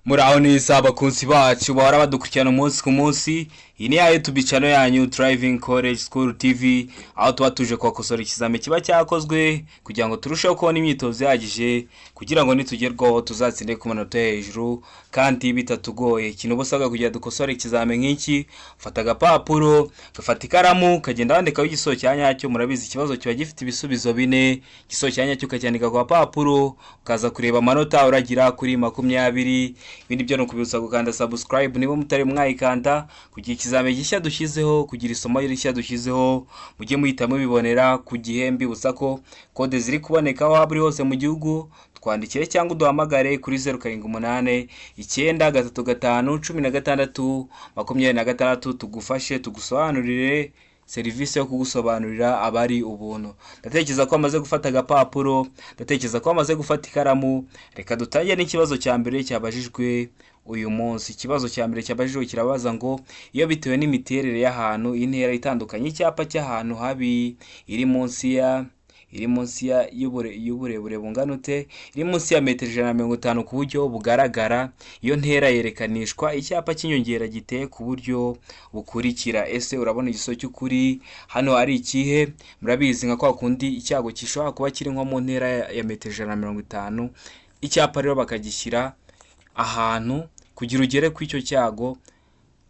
Muraho neza, abakunzi bacu bahora badukurikirana umunsi ku munsi. Iyi ni ya YouTube channel yanyu, Driving College School TV, aho tuba tuje kubakosora ikizami kiba cyakozwe kugira ngo turusheho kubona imyitozo ihagije, kugira ngo nitugerwaho tuzatsinde ku manota yo hejuru kandi bitatugoye. Ikintu uba usabwa kugira dukosore ikizami nk'iki: ufata agapapuro, ugafata ikaramu, ukagenda wandikaho igisubizo cya nyacyo. Murabizi, ikibazo kiba gifite ibisubizo bine. Igisubizo cya nyacyo ukacyandika ku gapapuro, ukaza kureba amanota uragira kuri 20. Ibindi byo ni ukubibutsa gukanda subscribe niba mutari mwayikanda, kugira ikizami gishya dushyizeho, kugira isomo rishya dushyizeho, mujye muhita mubibonera ku gihe. Mbibutsa ko kode ziri kuboneka aho waba uri hose mu gihugu. Twandikire cyangwa uduhamagare kuri 0789351626, tugufashe tugusobanurire. Serivisi yo kugusobanurira aba ari ubuntu. Ndatekereza ko wamaze gufata agapapuro, ndatekereza ko wamaze gufata ikaramu. Reka dutangire n'ikibazo cya mbere cyabajijwe uyu munsi. Ikibazo cya mbere cyabajijwe kirabaza ngo: iyo bitewe n'imiterere y'ahantu, intera itandukanye icyapa cy'ahantu habi iri munsi ya y'uburebure bungana ute? Iri munsi ya metero 150 ku buryo bugaragara, iyo ntera yerekanishwa icyapa cy'inyongera giteye ku buryo bukurikira. Ese urabona igisubizo cy'ukuri hano ari ikihe? Murabizi, nka kwa kundi icyago gishobora kuba kiri nko mu ntera ya metero 150, icyapa rero bakagishyira ahantu kugira ugere ku icyo cyago,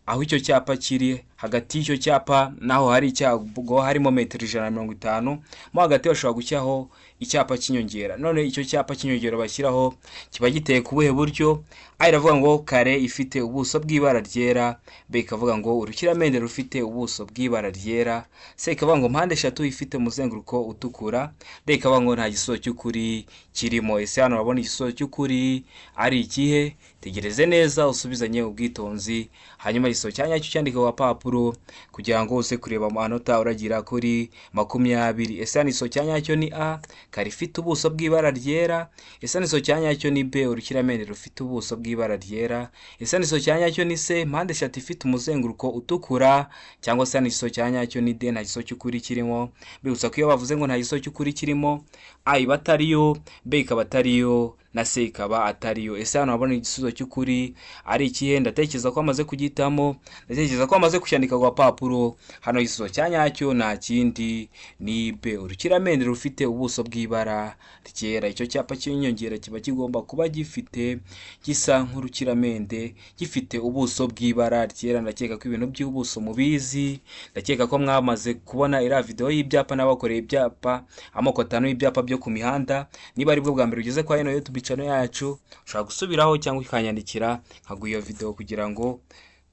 aho icyo cyapa kiri, hagati y'icyo cyapa n'aho hari icyago harimo metero 150, mo hagati bashobora gushyiraho icyapa cy'inyongera. None icyo cyapa cy'inyongera bashyiraho kiba giteye ku buhe buryo? A iravuga ngo kare ifite ubuso bw'ibara ryera, B ikavuga ngo urukiramende rufite ubuso bw'ibara ryera, C ikavuga ngo mpande eshatu ifite umuzenguruko utukura, D ikavuga ngo nta gisubizo cy'ukuri kirimo. Ese hano urabona igisubizo cy'ukuri ari ikihe? Tegereze neza, usubizanye ubwitonzi, hanyuma igisubizo cya nyacyo cyandike ku gapapuro kugira ngo uze kureba amanota uragira kuri 20. Ese hano igisubizo cya nyacyo ni A, kare ifite ubuso bw'ibara ryera? Ese hano igisubizo cya nyacyo ni B, urukiramende rufite ubuso bw'ibara ryera? Ese hano igisubizo cya nyacyo ni C, mpande eshatu ifite umuzenguruko utukura? Cyangwa se hano igisubizo cya nyacyo ni D, nta gisubizo cy'ukuri kirimo? Mbibutsa ko iyo bavuze ngo nta gisubizo cy'ukuri kirimo, A iba atariyo, B ikaba atariyo, na C ikaba atariyo. Ese hano urabona igisubizo cy'ukuri ari ikihe? Ndatekereza ko amaze kugihitamo, ndatekereza ko amaze kucyandika ku gapapuro. Hano igisubizo cya nyacyo nta kindi, ni B, urukiramende rufite ubuso bw'ibara ryera. Icyo cyapa cy'inyongera kiba kigomba kuba gifite gisa nk'urukiramende, gifite ubuso bw'ibara ryera. Ndakeka ko ibintu by'ubuso mubizi, ndakeka ko mwamaze kubona iriya video y'ibyapa n'abakoreye ibyapa, amoko atanu y'ibyapa byo ku mihanda. Niba aribwo bwa mbere ugeze kwa ino YouTube channel yacu, ushobora gusubiraho cyangwa ukanyandikira nkaguha iyo video kugira ngo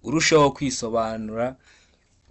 urusheho kwisobanura,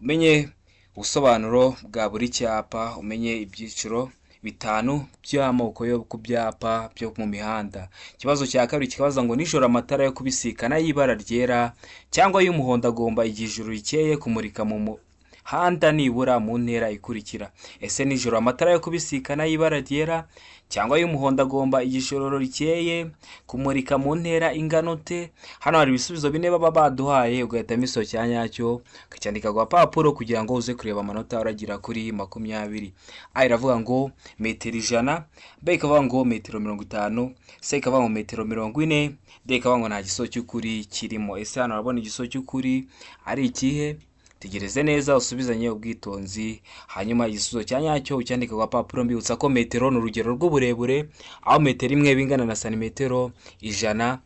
umenye ubusobanuro bwa buri cyapa, umenye ibyiciro bitanu by'amoko yo ku byapa byo mu mihanda. Ikibazo cya kabiri kikabaza ngo: nijoro amatara yo kubisikana y'ibara ryera cyangwa y'umuhondo agomba, igihe ijoro rikeye, kumurika mu muhanda nibura mu ntera ikurikira. Ese nijoro amatara yo kubisikana y'ibara ryera cyangwa y'umuhondo agomba, igihe ijoro rikeye, kumurika mu ntera ingana ute? Hano hari ibisubizo bine baba baduhaye, ugahitamo igisubizo cya nyacyo, ukacyandika ku gapapuro kugira ngo uze kureba amanota uragira kuri 20. A iravuga ngo metero 100, B ikavuga ngo metero 50, C ikavuga ngo metero 40, D ikavuga ngo nta gisubizo cy'ukuri kirimo. Ese hano urabona igisubizo cy'ukuri ari ikihe? Tegereze neza, usubizanye ubwitonzi, hanyuma igisubizo cya nyacyo ucyandike ku gapapuro. Mbibutsa ko metero ni urugero rw'uburebure, aho metero imwe iba ingana na santimetero 100,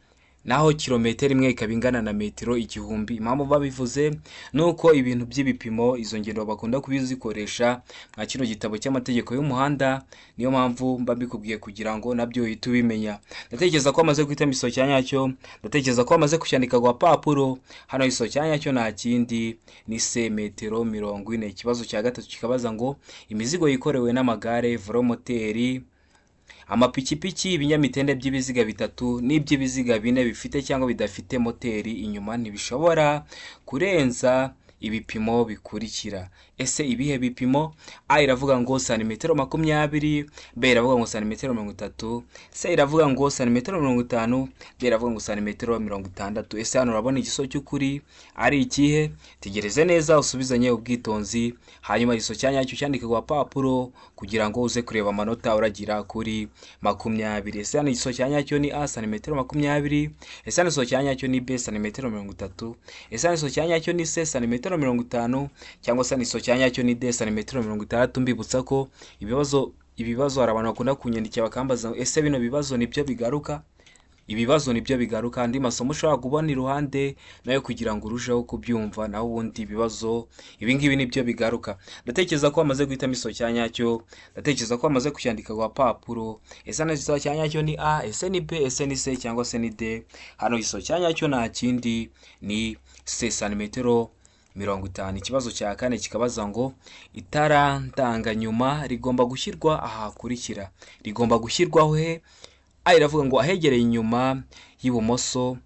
naho kilometero imwe ikaba ingana na metero 1000. Impamvu babivuze ni uko ibintu by'ibipimo, izo ngendo bakunda kubizikoresha nka kino gitabo cy'amategeko y'umuhanda. Niyo mpamvu mba mbikubwiye kugira ngo nabyo uhite ubimenya. Ndatekereza ko wamaze guhitamo igisubizo cya nyacyo, ndatekereza ko wamaze kucyandika ku gapapuro. Hano igisubizo cya nyacyo nta kindi, ni C, metero 40. Ikibazo cya gatatu kikabaza ngo: imizigo yikorewe n'amagare, velomoteri, amapikipiki, ibinyamitende by'ibiziga bitatu n'iby'ibiziga bine bifite cyangwa bidafite moteri inyuma ntibishobora kurenza ibipimo bikurikira. Ese ibihe bipimo? A iravuga ngo santimetero 20, B iravuga ngo santimetero 30, C iravuga ngo santimetero 50, D iravuga ngo santimetero 60. Ese hano urabona igisubizo cy'ukuri ari ikihe? Tegereze neza usubizanye ubwitonzi, hanyuma igisubizo cya nyacyo cyandike ku gapapuro kugira ngo uze kureba amanota uragira kuri 20. Ese hano igisubizo cya nyacyo ni A santimetero 20? Ese hano igisubizo cya nyacyo ni B santimetero 30? Ese hano igisubizo cya nyacyo ni C santimetero 50, cyangwa se hano igisubizo cya nyacyo ni D santimetero 60? Mbibutsa ko ibibazo hari abantu bakunda kunyandikira bakambaza ngo ese bino bibazo nibyo bigaruka? Ibibazo nibyo bigaruka, andi masomo ushobora kubona iruhande nayo kugira ngo urusheho kubyumva, naho ubundi ibibazo ibi ngibi nibyo bigaruka. Ndatekereza ko wamaze guhitamo igisubizo cya nyacyo, ndatekereza ko wamaze kucyandika ku gapapuro. Ese hano igisubizo cya nyacyo ni A, ese ni B, ese ni C, cyangwa se ni D? Hano igisubizo cya nyacyo nta kindi, ni C santimetero 50. Ikibazo cya kane kikabaza ngo itara ndanganyuma rigomba gushyirwa aha hakurikira. Rigomba gushyirwaho he? A iravuga ngo ahegereye inyuma y'ibumoso,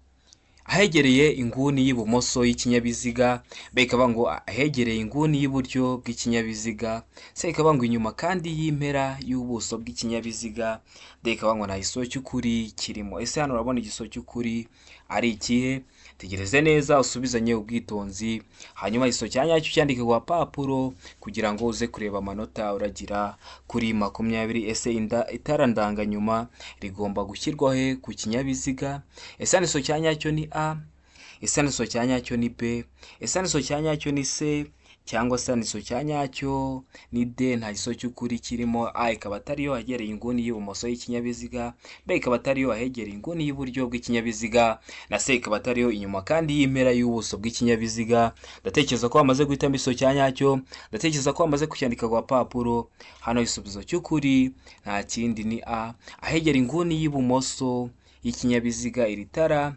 ahegereye inguni y'ibumoso y'ikinyabiziga. B ikavuga ngo ahegereye inguni y'iburyo bw'ikinyabiziga. C ikavuga ngo inyuma kandi y'impera y'ubuso bw'ikinyabiziga. D ikavuga ngo nta gisubizo cy'ukuri kirimo. Ese hano urabona igisubizo cy'ukuri ari ikihe? Tegereze neza usubizanye ubwitonzi, hanyuma igisubizo cya nyacyo cyandike ku gapapuro kugira ngo uze kureba amanota uragira kuri 20. Ese itara ndanganyuma rigomba gushyirwa he ku kinyabiziga? Ese hano igisubizo cya nyacyo ni A? Ese hano igisubizo cya nyacyo ni B? Ese hano igisubizo cya nyacyo ni C, cyangwa se hano igisubizo cya nyacyo ni D? Nta gisubizo cy'ukuri kirimo. A ikaba atariyo, ahegereye inguni y'ibumoso y'ikinyabiziga. B ikaba atariyo, ahegereye inguni y'iburyo bw'ikinyabiziga. Na C ikaba atariyo, inyuma kandi y'impera y'ubuso bw'ikinyabiziga. Ndatekereza ko wamaze guhitamo igisubizo cya nyacyo, ndatekereza ko wamaze kucyandika ku gapapuro. Hano igisubizo cy'ukuri nta kindi, ni A, ahegera inguni y'ibumoso y'ikinyabiziga. Iri tara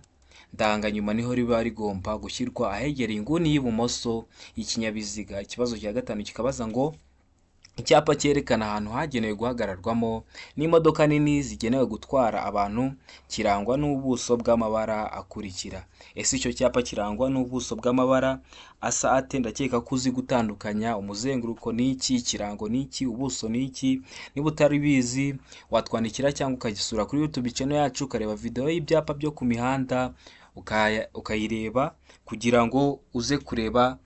ndanganyuma niho riba rigomba gushyirwa, ahegereye inguni y'ibumoso y'ikinyabiziga. Ikibazo cya gatanu kikabaza ngo icyapa cyerekana ahantu hagenewe guhagararwamo n'imodoka nini zigenewe gutwara abantu kirangwa n'ubuso bw'amabara akurikira. Ese icyo cyapa kirangwa n'ubuso bw'amabara asa ate? Ndakeka ko uzi gutandukanya umuzenguruko ni iki, ikirango ni iki, ubuso ni iki. Niba utari bizi watwandikira cyangwa ukagisura kuri YouTube channel yacu, ukareba video y'ibyapa byo ku mihanda, ukayireba kugira ngo uze kureba,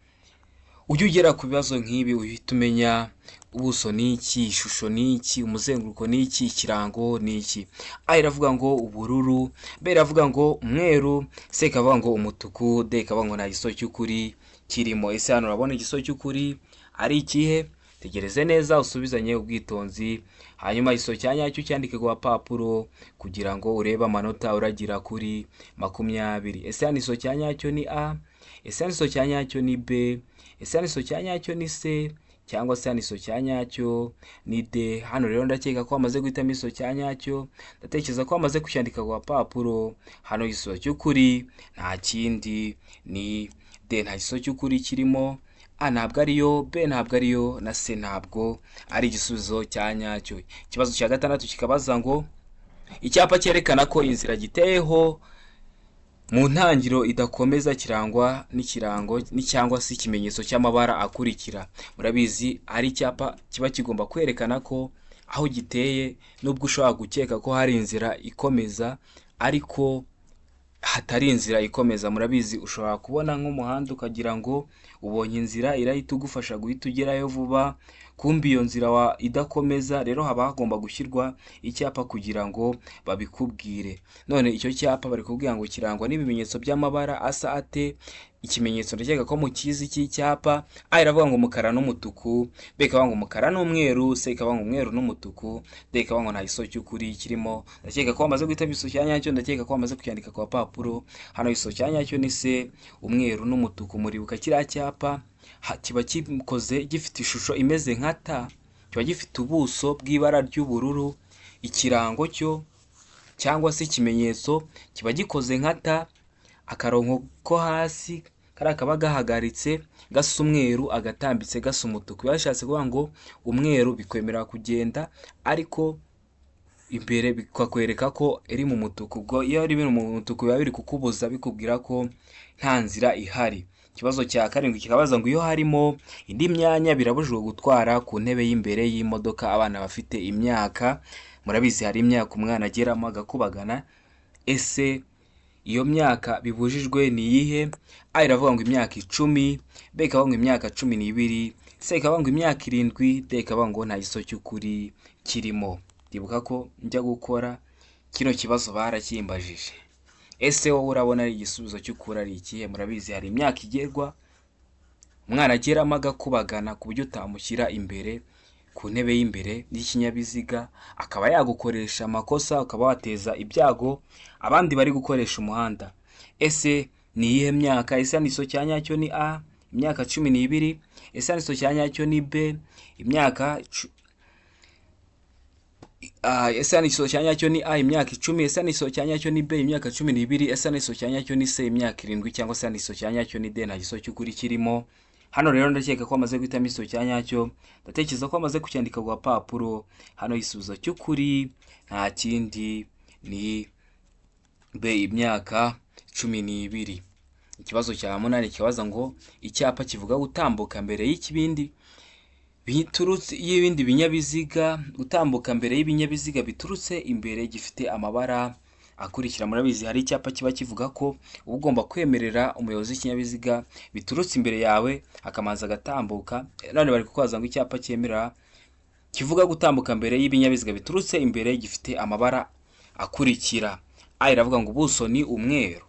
ujye ugera ku bibazo nk'ibi uhita umenya ubuso ni iki, ishusho ni iki, umuzenguruko ni iki, ikirango ni iki. A iravuga ngo ubururu, B iravuga ngo umweru, C ikavuga ngo umutuku, D ikavuga ngo nta gisubizo cy'ukuri kirimo. Ese hano urabona igisubizo cy'ukuri ari ikihe? Tegereze neza usubizanye ubwitonzi, hanyuma igisubizo cya nyacyo cyandike ku gapapuro kugira ngo urebe amanota uragira kuri 20. Ese hano igisubizo cya nyacyo ni A? Ese hano igisubizo cya nyacyo ni B? Ese hano igisubizo cya nyacyo ni C, cyangwa se hano igisubizo cya nyacyo ni D? Hano rero ndakeka ko wamaze guhitamo igisubizo cya nyacyo, ndatekereza ko wamaze kucyandika ku gapapuro. Hano igisubizo cy'ukuri nta kindi, ni D, nta gisubizo cy'ukuri kirimo. A ntabwo ariyo, B ntabwo ariyo, na C ntabwo ari igisubizo cya nyacyo. Ikibazo cya gatandatu kikabaza ngo icyapa cyerekana ko inzira giteyeho mu ntangiriro idakomeza kirangwa n'ikirango cyangwa se ikimenyetso cy'amabara akurikira. Murabizi, ari icyapa kiba kigomba kwerekana ko aho giteye, nubwo ushobora gukeka ko hari inzira ikomeza, ariko hatari inzira ikomeza. Murabizi, ushobora kubona nk'umuhanda ukagira ngo ubonye inzira irahita igufasha guhita ugerayo vuba, kumbe iyo nzira idakomeza. Rero haba hagomba gushyirwa icyapa kugira ngo babikubwire. None icyo cyapa bari kubwira ngo kirangwa n'ibimenyetso by'amabara asa ate? Ikimenyetso ndakeka ko mukizi cy'icyapa. A iravuga ngo umukara n'umutuku, B ikavuga ngo umukara n'umweru, C ikavuga ngo umweru n'umutuku, D ikavuga ngo nta gisubizo cy'ukuri kirimo. Ndakeka ko wamaze guhitamo igisubizo cya nyacyo, ndakeka ko wamaze kucyandika ku gapapuro. Hano igisubizo cya nyacyo ni C, umweru n'umutuku. Muribuka kiriya cyapa kiba gikoze gifite ishusho imeze nka T, kiba gifite ubuso bw'ibara ry'ubururu. Ikirango cyo cyangwa se ikimenyetso kiba gikoze nka T, akarongo ko hasi kariya kaba gahagaritse gasa umweru, agatambitse gasa umutuku. Biba bishatse kuvuga ngo umweru bikwemerera kugenda, ariko imbere bikakwereka ko iri mu mutuku. Ubwo iyo iri mu mutuku biba biri kukubuza, bikubwira ko nta nzira ihari. Ikibazo cya karindwi kikabaza ngo iyo harimo indi myanya birabujijwe gutwara ku ntebe y'imbere y'imodoka abana bafite imyaka, murabizi hari imyaka umwana ageramo agakubagana, ese iyo myaka bibujijwe ni iyihe? A iravuga ngo imyaka 10, B ikavuga ngo imyaka 12, C ikavuga ngo imyaka 7, D ikavuga ngo nta gisubizo cy'ukuri kirimo. Ndibuka ko njya gukora kino kibazo barakimbajije. Ese wowe urabona ari igisubizo cy'ukuri ari ikihe? Murabizi hari imyaka igerwa umwana ageramo agakubagana ku buryo utamushyira imbere ku ntebe y'imbere y'ikinyabiziga, akaba yagukoresha amakosa ukaba wateza ibyago abandi bari gukoresha umuhanda. Ese ni iyihe myaka? Ese igisubizo cya nyacyo ni A imyaka 12, ese igisubizo cya nyacyo ni B imyaka ese igisubizo cya nyacyo ni A imyaka 10, ese igisubizo cya nyacyo ni B imyaka 12, ese igisubizo cya nyacyo ni C imyaka 7, cyangwa se igisubizo cya nyacyo ni D nta gisubizo cy'ukuri kirimo. Hano rero ndakeka ko amaze guhitamo igisubizo cya nyacyo, ndatekereza ko amaze kucyandika ku gapapuro. Hano igisubizo cy'ukuri nta kindi ni B imyaka 12. Ikibazo cya munani kibaza ngo icyapa kivuga gutambuka mbere y'ikibindi biturutse y'ibindi binyabiziga, gutambuka mbere y'ibinyabiziga biturutse imbere gifite amabara akurikira. Murabizi hari icyapa kiba kivuga ko uba ugomba kwemerera umuyobozi w'ikinyabiziga biturutse imbere yawe akamanza agatambuka. None bari kukubaza ngo icyapa cyemerera kivuga gutambuka mbere y'ibinyabiziga biturutse imbere gifite amabara akurikira. A iravuga ngo ubuso ni umweru,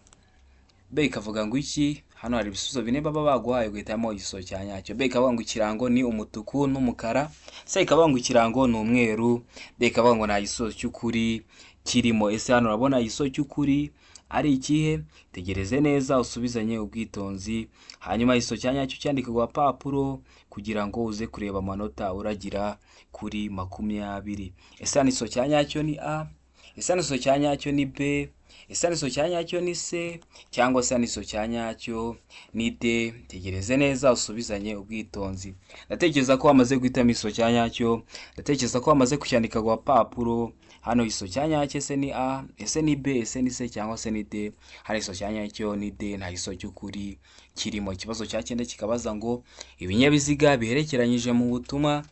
B ikavuga ngo iki? Hano hari ibisubizo bine baba baguhaye guhitamo igisubizo cya nyacyo. B ikavuga ngo ikirango ni umutuku n'umukara, C ikavuga ngo ikirango ni umweru, D ikavuga ngo nta gisubizo cy'ukuri kirimo. Ese hano urabona igisubizo cy'ukuri ari ikihe? Tegereze neza usubizanye ubwitonzi, hanyuma igisubizo cya nyacyo cyandike ku gapapuro kugira ngo uze kureba amanota uragira kuri 20. Ese hano igisubizo cya nyacyo ni A? Ese hano igisubizo cya nyacyo ni B? Ese hano igisubizo cya nyacyo ni C? Cyangwa se hano igisubizo cya nyacyo ni D? Tegereze neza usubizanye ubwitonzi. Ndatekereza ko wamaze guhitamo igisubizo cya nyacyo, ndatekereza ko wamaze kucyandika ku gapapuro. Hano igisubizo cya nyacyo ese ni A, ese ni B, ese ni C cyangwa se ni D? Hano igisubizo cya nyacyo ni D, nta gisubizo cy'ukuri kirimo. Ikibazo cya cyenda kikabaza ngo ibinyabiziga biherekeranyije mu butumwa,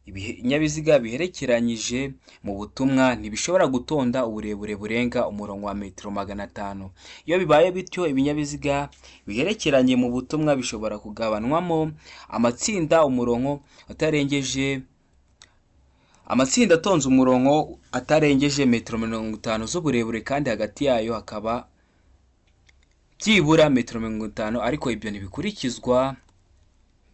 ibinyabiziga biherekeranyije mu butumwa ntibishobora gutonda uburebure burenga umurongo wa metero 500. Iyo bibaye bityo, ibinyabiziga biherekeranye mu butumwa bishobora kugabanywamo amatsinda umurongo utarengeje amatsinda atonze umurongo atarengeje metero 50 z'uburebure kandi hagati yayo hakaba byibura metero 50, ariko ibyo ntibikurikizwa.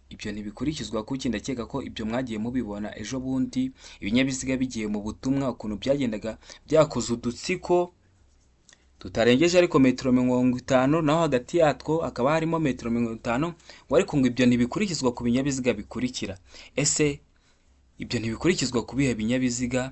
Ibyo ntibikurikizwa kuki? Ndakeka ko ibyo mwagiye mubibona ejo bundi, ibinyabiziga bigiye mu butumwa ukuntu byagendaga byakoze udutsiko tutarengeje ariko metero 50, naho hagati yatwo hakaba harimo metero 50, ngo ariko ngo ibyo ntibikurikizwa ku binyabiziga bikurikira. Ese ibyo ntibikurikizwa ku bihe binyabiziga?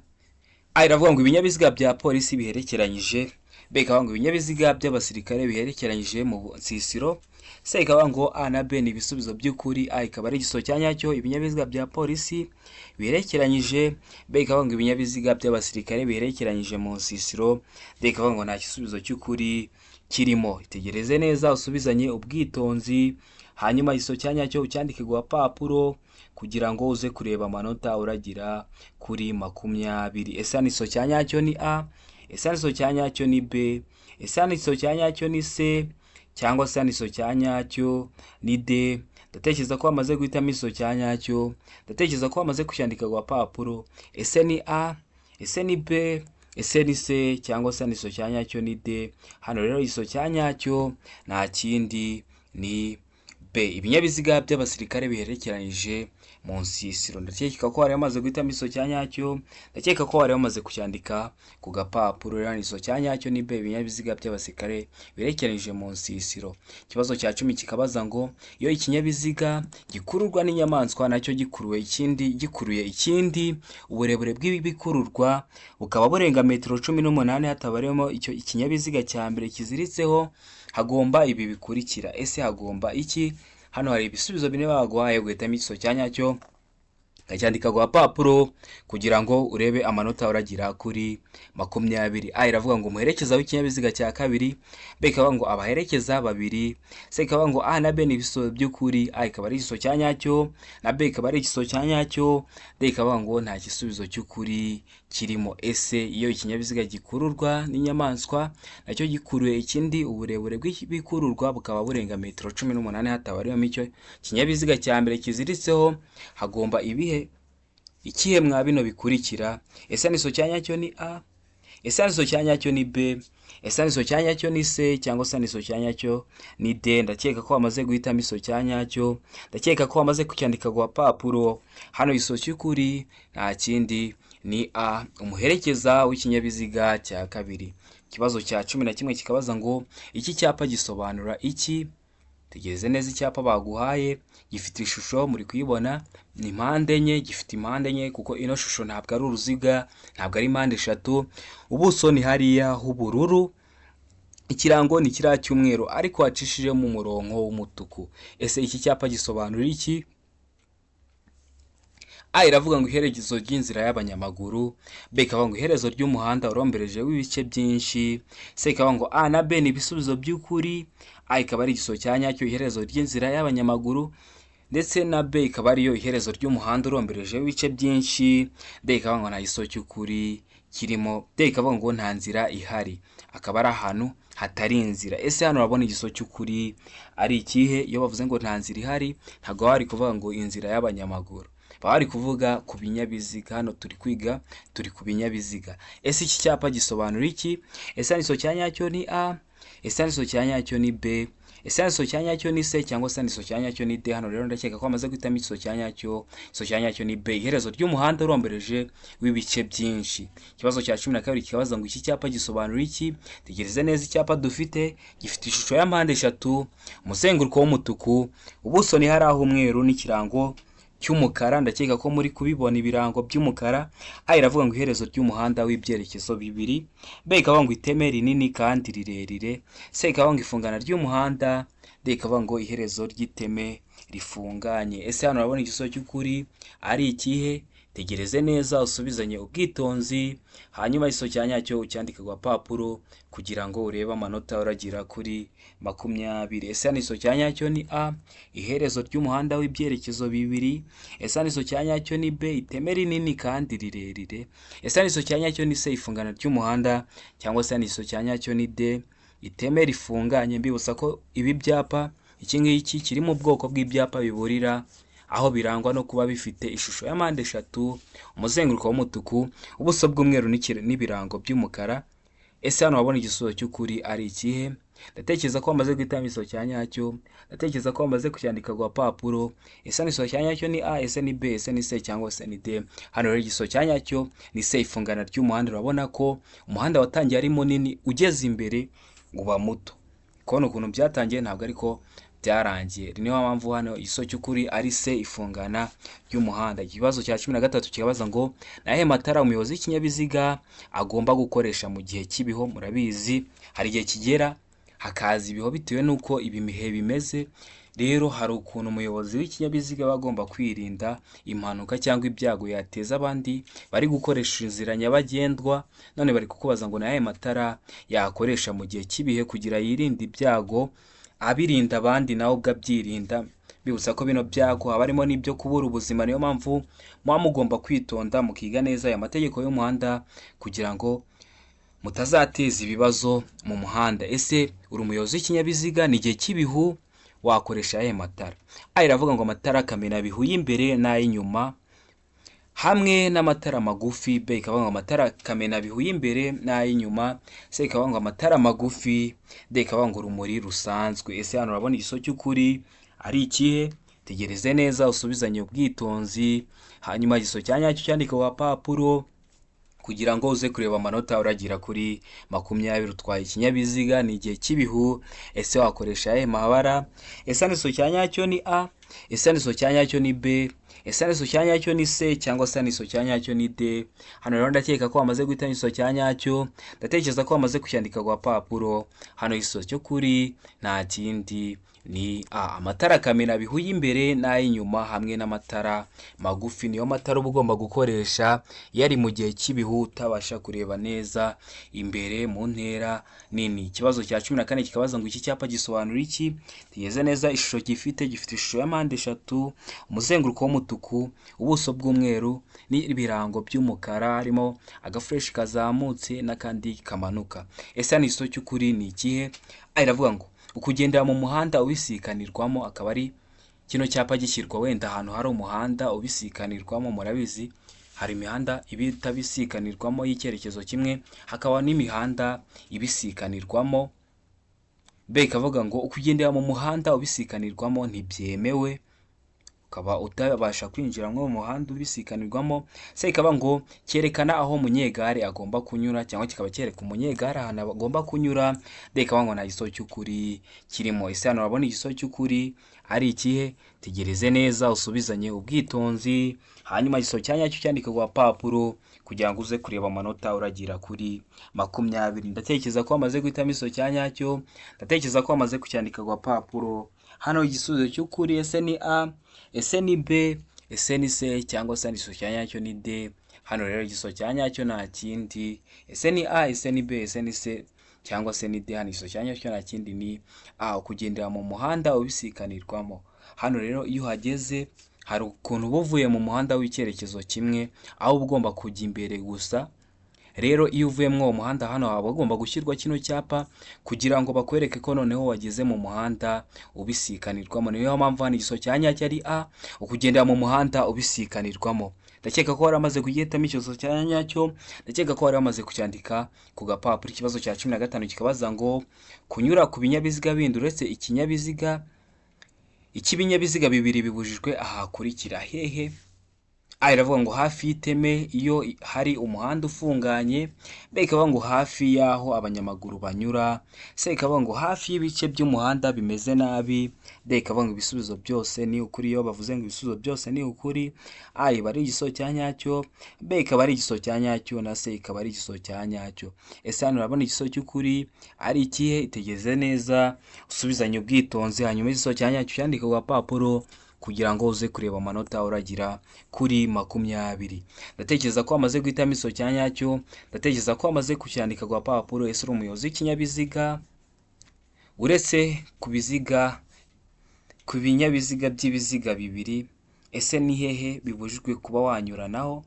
A iravuga ngo ibinyabiziga bya polisi biherekeranyije, B ikavuga ngo ibinyabiziga by'abasirikare biherekeranyije mu nsisiro, C ikavuga ngo A na B ni ibisubizo by'ukuri, A ikaba ari igisubizo cya nyacyo ibinyabiziga bya polisi biherekeranyije, B ikavuga ngo ibinyabiziga by'abasirikare biherekeranyije mu nsisiro, D ikavuga ngo nta gisubizo cy'ukuri kirimo. Itegereze neza usubizanye ubwitonzi, hanyuma igisubizo cya nyacyo ucyandike ku gapapuro kugira ngo uze kureba amanota uragira kuri 20. Ese hano igisubizo cya nyacyo ni A? Ese hano igisubizo cya nyacyo ni B? Ese hano igisubizo cya nyacyo ni C? Cyangwa se hano igisubizo cya nyacyo ni D? Ndatekereza ko wamaze guhitamo igisubizo cya nyacyo, ndatekereza ko wamaze kucyandika ku gapapuro. Ese ni A? Ese ni B? Ese ni C? Cyangwa se hano igisubizo cya nyacyo ni D? Hano rero igisubizo cya nyacyo nta kindi ni B, ibinyabiziga by'abasirikare biherekeranyije mu nsisiro. Ndakeka ko wari wamaze guhitamo igisubizo cya nyacyo, ndakeka ko wari wamaze kucyandika ku gapapuro. Rero igisubizo cya nyacyo ni B, ibinyabiziga by'abasirikare biherekeranyije mu nsisiro. Ikibazo cya 10 kikabaza ngo iyo ikinyabiziga gikururwa n'inyamaswa nacyo gikuruye ikindi gikuruye ikindi, uburebure bw'ibikururwa bukaba burenga metero 18 hatabariyemo icyo ikinyabiziga cya mbere kiziritseho, hagomba ibi bikurikira. Ese hagomba iki? Hano hari ibisubizo bine baguhaye guhitamo igisubizo cya nyacyo. Ukacyandika ku gapapuro kugira ngo urebe amanota uragira kuri 20. A iravuga ngo umuherekeza w'ikinyabiziga cya kabiri, B ikavuga ngo abaherekeza babiri, C ikavuga ngo A na B ni ibisubizo by'ukuri, A ikaba ari igisubizo cya nyacyo na B ikaba ari igisubizo cya nyacyo, D ikavuga ngo nta gisubizo cy'ukuri kirimo. Ese iyo ikinyabiziga gikururwa n'inyamaswa nacyo gikuruye ikindi, uburebure bw'ibikururwa bukaba burenga metero 18 hatabariyemo icyo kinyabiziga cya mbere kiziritseho, hagomba ibihe ikihe mwa bino bikurikira? Ese igisubizo cya nyacyo ni A? Ese igisubizo cya nyacyo ni B? Ese igisubizo cya nyacyo ni C cyangwa se igisubizo cya nyacyo ni D? Ndakeka ko wamaze guhitamo igisubizo cya nyacyo, ndakeka ko wamaze kucyandika ku gapapuro. Hano igisubizo cy'ukuri nta kindi ni A, umuherekeza w'ikinyabiziga cya kabiri. Ikibazo cya 11 kikabaza ngo iki cyapa gisobanura iki? Tegereze neza icyapa baguhaye, gifite ishusho muri kuyibona, ni mpande enye, gifite impande enye kuko ino shusho ntabwo ari uruziga, ntabwo ari mpande eshatu, ubuso ni hariya h'ubururu, ikirango ni kiriya cy'umweru ariko wacishijemo umurongo w'umutuku. Ese iki cyapa gisobanura iki? A iravuga ngo iherezo ry'inzira y'abanyamaguru, B ikavuga ngo iherezo ry'umuhanda urombereje w'ibice byinshi, C ikavuga ngo A na B ni ibisubizo by'ukuri, A ikaba ari igisubizo cya nyacyo, iherezo ry'inzira y'abanyamaguru, ndetse na B ikaba ariyo iherezo ry'umuhanda urombereje w'ibice byinshi, D ikavuga ngo nta gisubizo cy'ukuri kirimo, D ikavuga ngo nta nzira ihari, akaba ari ahantu hatari inzira. Ese hano urabona igisubizo cy'ukuri ari ikihe? Iyo bavuze ngo nta nzira ihari, ntabwo baba bari kuvuga ngo inzira y'abanyamaguru, baba bari kuvuga ku binyabiziga. Hano turi kwiga turi ku binyabiziga. Ese iki cyapa gisobanura iki? Ese igisubizo cya nyacyo ni A? Ese igisubizo cya nyacyo ni B? Ese igisubizo cya nyacyo ni C cyangwa se igisubizo cya nyacyo ni D? Hano rero ndakeka ko bamaze guhitamo igisubizo cya nyacyo. Igisubizo cya nyacyo ni B, iherezo ry'umuhanda urombereje w'ibice byinshi. Ikibazo cya 12 kikabaza ngo iki cyapa gisobanura iki? Tegereze neza icyapa dufite, gifite ishusho ya mpande eshatu, umuzenguruko w'umutuku, ubuso ni hari umweru n'ikirango cy'umukara. Ndakeka ko muri kubibona ibirango by'umukara. A iravuga ngo iherezo ry'umuhanda w'ibyerekezo bibiri, B ikavuga ngo iteme rinini kandi rirerire, C ikavuga ngo ifungana ry'umuhanda, D ikavuga ngo iherezo ry'iteme rifunganye. Ese hano urabona igisubizo cy'ukuri ari ikihe? Tegereze neza usubizanye ubwitonzi, hanyuma igisubizo cya nyacyo ucyandike ku gapapuro kugira ngo urebe amanota uragira kuri 20. Ese hano igisubizo cya nyacyo ni A, iherezo ry'umuhanda w'ibyerekezo bibiri? Ese hano igisubizo cya nyacyo ni B, iteme rinini kandi rirerire? Ese hano igisubizo cya nyacyo ni C, ifungana ry'umuhanda, cyangwa se hano igisubizo cya nyacyo ni D, iteme rifunganye? Mbibutsa ko ibi byapa, iki ngiki kiri mu bwoko bw'ibyapa biburira, aho birangwa no kuba bifite ishusho ya mpande eshatu, umuzenguruko w'umutuku, ubuso bw'umweru n'ibirango by'umukara. Ese hano wabona igisubizo cy'ukuri ari ikihe? Ndatekereza ko wamaze guhitamo igisubizo cya nyacyo, ndatekereza ko wamaze kucyandika ku gapapuro. Ese hano igisubizo cya nyacyo ni A? Ese ni B? Ese ni C cyangwa se ni D? Hano rero igisubizo cya nyacyo ni C, ifungana ry'umuhanda. Urabona ko umuhanda watangiye ari munini, ugeze imbere uba muto. Kubona ukuntu byatangiye ntabwo ariko byarangiye. Niyo mpamvu hano igisubizo cy'ukuri ari C, ifungana ry'umuhanda. Ikibazo cya 13 kikabaza ngo ni ayahe matara umuyobozi w'ikinyabiziga agomba gukoresha mu gihe cy'ibihu? Murabizi, hari igihe kigera hakaza ibihu bitewe n'uko ibihe bimeze. Rero hari ukuntu umuyobozi w'ikinyabiziga aba agomba kwirinda impanuka cyangwa ibyago yateza abandi bari gukoresha inzira nyabagendwa. None bari kukubaza ngo ni ayahe matara yakoresha mu gihe cy'ibihe kugira yirinde ibyago, abirinda abandi nawe ubwo abyirinda. Bibutsa ko bino byago haba harimo n'ibyo kubura ubuzima, niyo mpamvu muba mugomba kwitonda mukiga neza aya mategeko y'umuhanda kugira ngo mutazateza ibibazo mu muhanda. Ese uri umuyobozi w'ikinyabiziga, ni igihe cy'ibihu, wakoresha ayahe matara? A iravuga ngo amatara kamenabihu y'imbere n'ay'inyuma hamwe n'amatara magufi, B ikavuga ngo amatara kamenabihu y'imbere n'ay'inyuma, C ikavuga ngo amatara magufi, D ikavuga ngo urumuri rusanzwe. Ese hano urabona igisubizo cy'ukuri ari ikihe? Tegereze neza usubizanye ubwitonzi, hanyuma igisubizo cya nyacyo cyandike ku gapapuro kugira ngo uze kureba amanota uragira kuri 20. Utwaye ikinyabiziga, ni igihe cy'ibihu, ese wakoresha ayahe mabara? Ese igisubizo cya nyacyo ni A? Ese igisubizo cya nyacyo ni B? Ese igisubizo cya nyacyo ni C cyangwa se igisubizo cya nyacyo ni D? Hano rero ndakeka ko wamaze guhitamo igisubizo cya nyacyo, ndatekereza ko wamaze kucyandika ku gapapuro. Hano igisubizo cy'ukuri nta kindi ni A. Amatara kamera bihuye imbere n'ay'inyuma hamwe n'amatara magufi niyo matara uba ugomba gukoresha iyo ari mu gihe cy'ibihu utabasha kureba neza imbere mu ntera nini. Ikibazo cya 14 kikabaza ngo iki cyapa gisobanura iki? Tugeze neza ishusho gifite, gifite ishusho ya mpande eshatu, umuzenguruko w'umutuku, ubuso bw'umweru n'ibirango by'umukara, harimo agafureshi kazamutse n'akandi kamanuka. Ese hano igisubizo cy'ukuri ni ikihe? A iravuga ngo ukugendera mu muhanda ubisikanirwamo, akaba ari kino cyapa gishyirwa wenda ahantu hari umuhanda ubisikanirwamo. Murabizi hari imihanda iba itabisikanirwamo y'icyerekezo kimwe, hakaba n'imihanda ibisikanirwamo. B ikavuga ngo ukugendera mu muhanda ubisikanirwamo ntibyemewe, ukaba utabasha kwinjira nko mu muhanda ubisikanirwamo. C ikaba ngo cyerekana aho umunyegare agomba kunyura, cyangwa kikaba cyereka umunyegare ahantu agomba kunyura. D ikaba ngo nta gisubizo cy'ukuri kirimo. Ese hano urabona igisubizo cy'ukuri ari ikihe? Tegereze neza usubizanye ubwitonzi, hanyuma igisubizo cya nyacyo cyandike ku gapapuro kugira ngo uze kureba amanota uragira kuri 20. Ndatekereza ko wamaze guhitamo igisubizo cya nyacyo, ndatekereza ko wamaze kucyandika ku gapapuro. Hano igisubizo cy'ukuri ese ni A, ese ni B, ese ni C cyangwa se igisubizo cya nyacyo ni D? Hano rero igisubizo cya nyacyo nta kindi, ese ni A, ese ni B, ese ni C cyangwa se ni D? Hano igisubizo cya nyacyo nta kindi ni A, ukugendera mu muhanda ubisikanirwamo. Hano rero iyo uhageze hari ukuntu uba uvuye mu muhanda w'icyerekezo kimwe, aho uba ugomba kujya imbere gusa. Rero iyo uvuye muri uwo muhanda, hano haba hagomba gushyirwa kino cyapa kugira ngo bakwereke ko noneho wageze mu muhanda ubisikanirwamo. Niyo mpamvu hano igisubizo cya nyacyo ari A, ukugendera mu muhanda ubisikanirwamo. Ndakeka ko wari wamaze kugihitamo igisubizo cya nyacyo, ndakeka ko wari wamaze kucyandika ku gapapuro. Ikibazo cya 15 kikabaza ngo kunyura ku binyabiziga bindi uretse ikinyabiziga icy'ibinyabiziga bibiri bibujijwe ahakurikira hehe? A iravuga ngo hafi y'iteme iyo hari umuhanda ufunganye, B ikavuga ngo hafi y'aho abanyamaguru banyura, C ikavuga ngo hafi y'ibice by'umuhanda bimeze nabi, D ikavuga ngo ibisubizo byose ni ukuri. Iyo bavuze ngo ibisubizo byose ni ukuri, A iba ari igisubizo cya nyacyo, B ikaba ari igisubizo cya nyacyo na C ikaba ari igisubizo cya nyacyo. Ese hano urabona igisubizo cy'ukuri ari ikihe? Itegereze neza usubizanye ubwitonzi, hanyuma igisubizo cya nyacyo cyandike ku gapapuro kugira ngo uze kureba amanota uragira kuri 20. Ndatekereza ko wamaze guhitamo igisubizo cya nyacyo, ndatekereza ko wamaze kucyandika ku gapapuro. Ese uri umuyobozi w'ikinyabiziga? Uretse ku biziga, ku binyabiziga by'ibiziga bibiri, ese ni hehe bibujijwe kuba wanyuranaho?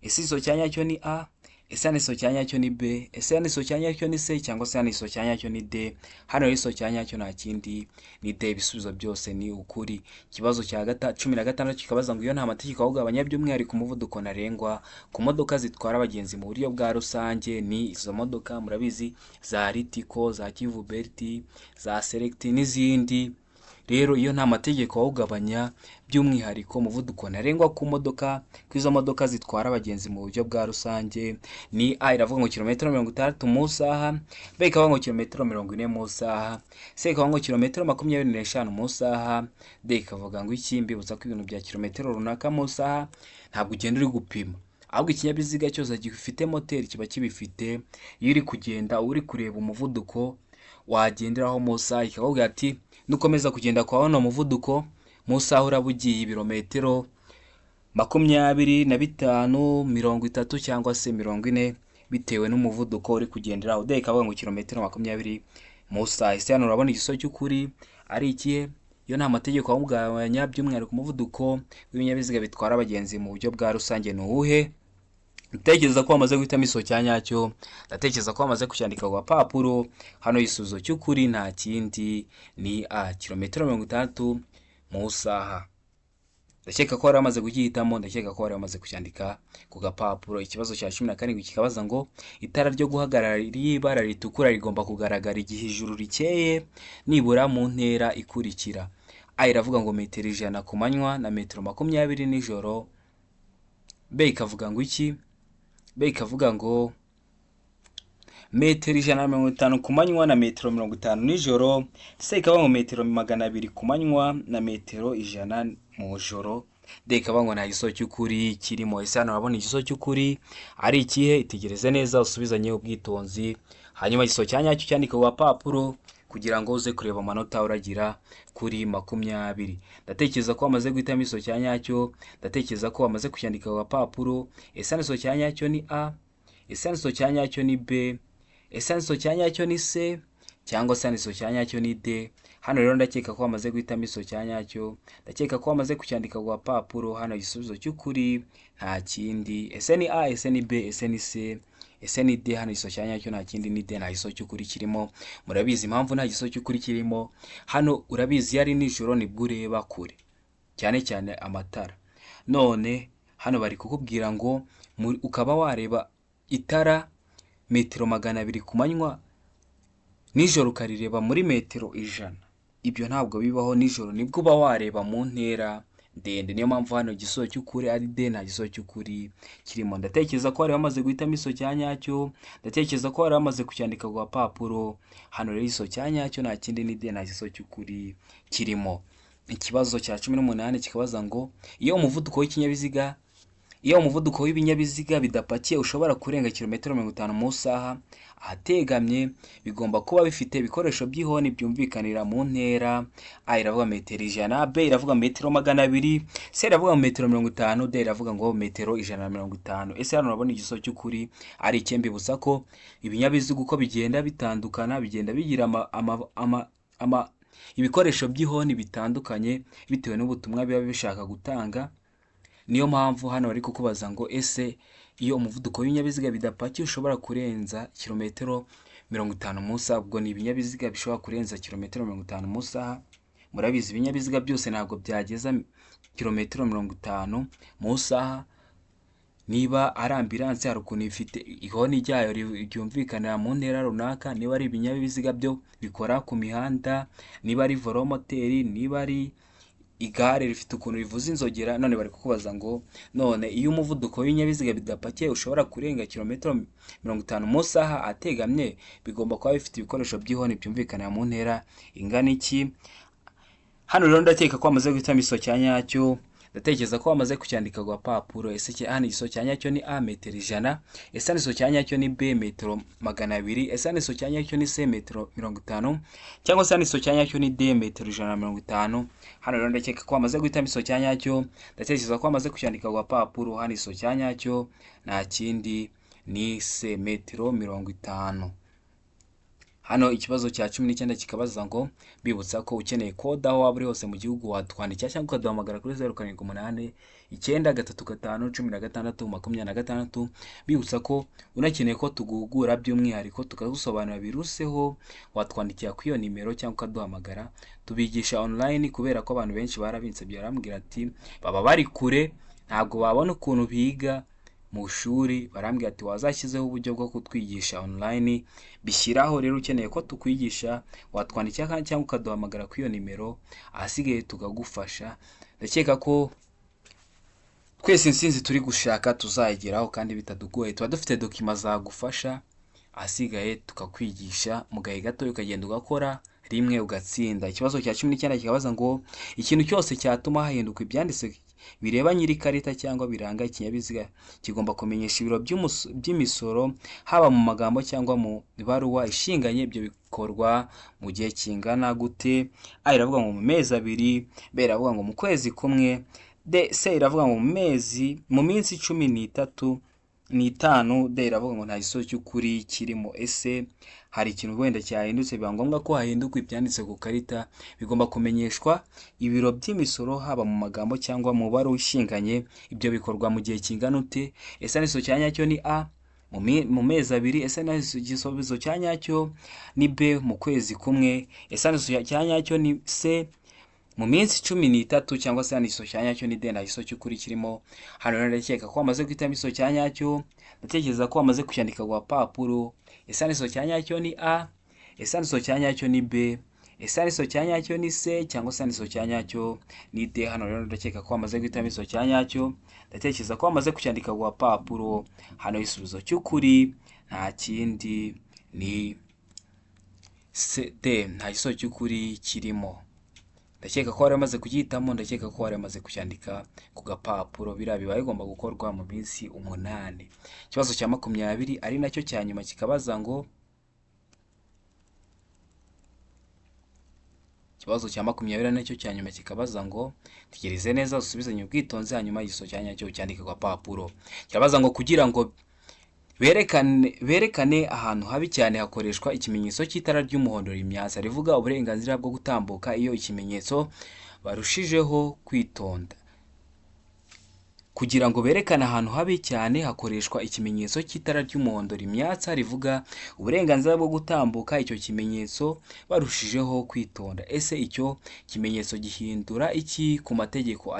Ese igisubizo cya nyacyo ni A? Ese hano igisubizo cya nyacyo ni B? Ese hano igisubizo cya nyacyo ni C cyangwa se hano igisubizo cya nyacyo ni D? Hano rero igisubizo cya nyacyo nta kindi ni D, ibisubizo byose ni ukuri. Ikibazo cya 16 kikabaza ngo iyo nta mategeko awugabanya by'umwihariko umuvuduko ntarengwa ku modoka zitwara abagenzi mu buryo bwa rusange ni izo modoka murabizi za Ritco, za Kivu Belt, za Select n'izindi. Rero iyo nta mategeko awugabanya by'umwihariko umuvuduko ntarengwa ku modoka, ku izo modoka zitwara abagenzi mu buryo bwa rusange ni A iravuga ngo kilometero 60 mu isaha, B ikavuga ngo kilometero 40 mu isaha, C ikavuga ngo kilometero 25 mu isaha, D ikavuga ngo iki? Mbibutsa ko ibintu bya kilometero runaka mu isaha ntabwo ugenda uri gupima, ahubwo ikinyabiziga cyose gifite moteri kiba kibifite. Iyo uri kugenda uri kureba umuvuduko wagenderaho mu isaha, ikakubwira ati nukomeza kugenda kwa uno muvuduko mu isaha uraba ugiye ibirometero 25, 30 cyangwa se 40 bitewe n'umuvuduko uri kugenderaho. D ikavuga ngo kilometero 20 mu isaha. Ese hano urabona igisubizo cy'ukuri ari ikihe? Iyo nta mategeko awugabanya by'umwihariko umuvuduko w'ibinyabiziga bitwara abagenzi mu buryo bwa rusange ni uwuhe? Ndatekereza ko wamaze guhitamo igisubizo cya nyacyo, ndatekereza ko wamaze kucyandika ku gapapuro. Hano igisubizo cy'ukuri nta kindi ni A, kilometero 60 mu isaha. Ndakeka ko wari wamaze kugihitamo, ndakeka ko wari wamaze kucyandika ku gapapuro. Ikibazo cya 17 kikabaza ngo itara ryo guhagarara ry'ibara ritukura rigomba kugaragara igihe ijuru rikeye nibura mu ntera ikurikira. A iravuga ngo metero 100 ku manywa na metero 20 nijoro. B ikavuga ngo iki? B ikavuga ngo metero 150 ku manywa na metero 50 nijoro. C ikavuga ngo metero 200 ku manywa na metero 100 mu joro. D ikavuga ngo nta gisubizo cy'ukuri kirimo. Ese hano urabona igisubizo cy'ukuri ari ikihe? Itegereze neza usubizanye ubwitonzi, hanyuma igisubizo cya nyacyo cyandike ku gapapuro kugira ngo uze kureba amanota uragira kuri 20. Ndatekereza ko wamaze guhitamo igisubizo cya nyacyo, ndatekereza ko wamaze kucyandika ku gapapuro. Ese hano igisubizo cya nyacyo ni A? Ese hano igisubizo cya nyacyo ni B? Ese hano igisubizo cya nyacyo ni C? Cyangwa se hano igisubizo cya nyacyo ni D? Hano rero ndakeka ko wamaze guhitamo igisubizo cya nyacyo, ndakeka ko wamaze kucyandika ku gapapuro. Hano igisubizo cy'ukuri nta kindi. Ese ni A? Ese ni B? Ese ni C? Ese ni D? Hano igisubizo cya nyacyo nta kindi ni D, nta gisubizo cy'ukuri kirimo. Murabizi impamvu nta gisubizo cy'ukuri kirimo. Hano urabizi iyo ari nijoro nibwo ureba kure, cyane cyane amatara. None hano bari kukubwira ngo ukaba wareba itara metero 200 ku manywa, nijoro ukarireba muri metero 100. Ibyo ntabwo bibaho, nijoro nibwo uba wareba mu ntera ndende. Niyo mpamvu hano igisubizo cy'ukuri ari D, nta gisubizo cy'ukuri kirimo. Ndatekereza ko bari bamaze guhitamo igisubizo cya nyacyo, ndatekereza ko bari bamaze kucyandika ku gapapuro. Hano rero igisubizo cya nyacyo nta kindi ni D, nta gisubizo cy'ukuri kirimo. Ikibazo cya 18 kikabaza ngo iyo umuvuduko w'ikinyabiziga, iyo umuvuduko w'ibinyabiziga bidapakiye ushobora kurenga kilometero 50 mu isaha ahategamye, bigomba kuba bifite ibikoresho by'ihoni byumvikanira mu ntera. A iravuga metero 100, B iravuga metero 200, C iravuga metero 50, D iravuga ngo metero 150. Ese hano urabona igisubizo cy'ukuri ari ikihe? Mbibutsa ko ibinyabiziga uko bigenda bitandukana bigenda bigira ibikoresho by'ihoni bitandukanye bitewe n'ubutumwa biba bishaka gutanga. Niyo mpamvu hano bari kukubaza ngo ese iyo umuvuduko w'ibinyabiziga bidapakiye ushobora kurenza kilometero 50 mu isaha, ubwo ni ibinyabiziga bishobora kurenza kilometero 50 mu isaha. Murabizi ibinyabiziga byose ntabwo byageza kilometero 50 mu isaha. Niba ari ambilanse hari ukuntu ifite ihoni ryayo ryumvikanira mu ntera runaka, niba ari ibinyabiziga byo bikora ku mihanda, niba ari voromoteri, niba ari igare rifite ukuntu rivuza inzogera. None bari kukubaza ngo none iyo umuvuduko w'ibinyabiziga bidapakiye ushobora kurenga kilometero 50 mu isaha ategamye, bigomba kuba bifite ibikoresho by'ihoni byumvikanira mu ntera ingana iki? Hano rero ndakeka ko wamaze guhitamo igisubizo cya nyacyo, ndatekereza ko wamaze kucyandika ku gapapuro. Ese hano igisubizo cya nyacyo ni A metero 100? Ese hano igisubizo cya nyacyo ni B metero 200? Ese hano igisubizo cya nyacyo ni C metero 50? Cyangwa se hano igisubizo cya nyacyo ni D metero 150? Hano rero ndakeka ko wamaze guhitamo igisubizo cya nyacyo, ndatekereza ko wamaze kucyandika ku gapapuro. Hano igisubizo cya nyacyo nta kindi ni C metero 50. Hano ikibazo cya 19 kikabaza ngo bibutsa ko ukeneye kode aho waba uri hose mu gihugu watwandikira cyangwa ukaduhamagara kuri 0 7 8 9 3 5 16 26. Bibutsa ko unakeneye ko tuguhugura by'umwihariko tukagusobanurira biruseho, watwandikira kuri iyo nimero cyangwa ukaduhamagara. Tubigisha online kubera ko abantu benshi barabinsabye, barambwira ati baba bari kure ntabwo babona ukuntu biga mu shuri, barambwira ati wazashyizeho uburyo bwo kutwigisha online. Bishyiraho rero ukeneye ko tukwigisha watwandikira cyangwa ukaduhamagara kuri iyo nimero, ahasigaye tukagufasha. Ndakeka ko twese intsinzi turi gushaka tuzayigeraho kandi bitadugoye, tuba dufite document zagufasha, ahasigaye tukakwigisha mu gahe gato ukagenda ugakora rimwe ugatsinda. Ikibazo cya 19 kikabaza ngo ikintu cyose cyatuma hahinduka ibyanditse bireba nyiri ikarita cyangwa biranga ikinyabiziga kigomba kumenyesha ibiro by'imisoro haba mu magambo cyangwa mu ibaruwa ishinganye. Ibyo bikorwa mu gihe kingana gute? A iravuga ngo mu mezi 2, B iravuga ngo mu kwezi kumwe, D C iravuga ngo mu mezi mu minsi 13 n'itanu, D iravuga ngo nta gisubizo cy'ukuri kirimo. Ese hari ikintu wenda cyahindutse biba ngombwa ko hahinduka ibyanditse ku karita, bigomba kumenyeshwa ibiro by'imisoro haba mu magambo cyangwa mu baruwa ishinganye. Ibyo bikorwa mu gihe kingana ute? Ese igisubizo cya nyacyo ni A mu mezi 2? Ese igisubizo cya nyacyo ni B mu kwezi kumwe? Ese igisubizo cya nyacyo ni C mu minsi 13? Cyangwa se igisubizo cya nyacyo ni D, nta gisubizo cy'ukuri kirimo. Hano rero ndakeka ko wamaze guhitamo igisubizo cya nyacyo, ndatekereza ko wamaze kucyandika ku gapapuro. Ese igisubizo cya nyacyo ni A? Ese igisubizo cya nyacyo ni B? Ese igisubizo cya nyacyo ni C? Cyangwa se igisubizo cya nyacyo ni D? Hano rero ndakeka ko wamaze guhitamo igisubizo cya nyacyo, ndatekereza ko wamaze kucyandika ku gapapuro. Hano igisubizo cy'ukuri nta kindi ni C D, nta gisubizo cy'ukuri kirimo. Ndakeka ko wari wamaze kugihitamo, ndakeka ko wari wamaze kucyandika ku gapapuro. Biriya biba bigomba gukorwa mu minsi 8. Ikibazo cya 20 ari nacyo cya nyuma kikabaza ngo, ikibazo cya 20 ari nacyo cya nyuma kikabaza ngo, tegereze neza usubizanye ubwitonzi, hanyuma igisubizo cya nyacyo ucyandike ku gapapuro. Kirabaza ngo kugira ngo berekane ahantu habi cyane hakoreshwa ikimenyetso cy'itara ry'umuhondo rimyatsa rivuga uburenganzira bwo gutambuka iyo ikimenyetso barushijeho kwitonda. Kugira ngo berekane ahantu habi cyane hakoreshwa ikimenyetso cy'itara ry'umuhondo rimyatsa rivuga uburenganzira bwo gutambuka icyo kimenyetso barushijeho kwitonda. Ese icyo kimenyetso gihindura iki ku mategeko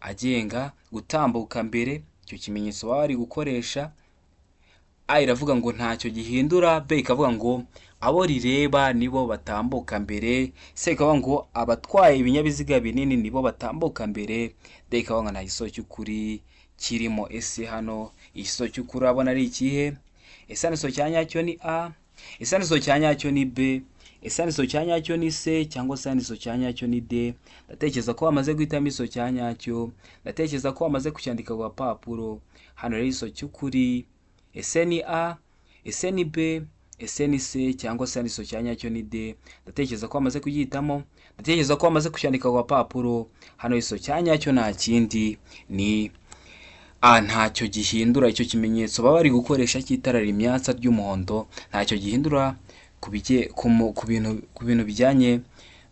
agenga gutambuka mbere? Icyo kimenyetso baba bari gukoresha, A iravuga ngo ntacyo gihindura, B ikavuga ngo abo rireba nibo batambuka mbere, C ikavuga ngo abatwaye ibinyabiziga binini nibo batambuka mbere, D ikavuga ngo nta gisubizo cy'ukuri kirimo. Ese hano igisubizo cy'ukuri urabona ari ikihe? Ese hano igisubizo cya nyacyo ni A? Ese hano igisubizo cya nyacyo ni B? Ese hano igisubizo cya nyacyo ni C? Cyangwa se hano igisubizo cya nyacyo ni D? Ndatekereza ko wamaze guhitamo igisubizo cya nyacyo, ndatekereza ko wamaze kucyandika ku gapapuro. Hano rero igisubizo cy'ukuri ese ni A? Ese ni B? Ese ni C? Cyangwa se hano igisubizo cya nyacyo ni D? Ndatekereza ko wamaze kugihitamo, ndatekereza ko wamaze kucyandika ku gapapuro. Hano igisubizo cya nyacyo nta kindi ni A, ntacyo gihindura. Icyo kimenyetso baba bari gukoresha cy'itara rimyatsa ry'umuhondo ntacyo gihindura ku bintu bijyanye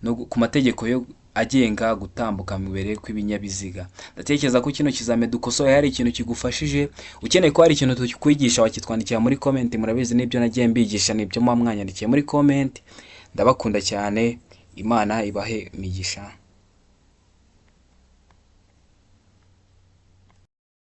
no ku mategeko yo agenga gutambuka mbere kw'ibinyabiziga. Ndatekereza ko kino kizame dukosoye hari ikintu kigufashije. Ukeneye ko hari ikintu tukwigisha wakitwandikira muri comment, murabizi n'ibyo nagiye mbigisha nibyo muba mwanyandikiye muri comment. Ndabakunda cyane, Imana ibahe imigisha.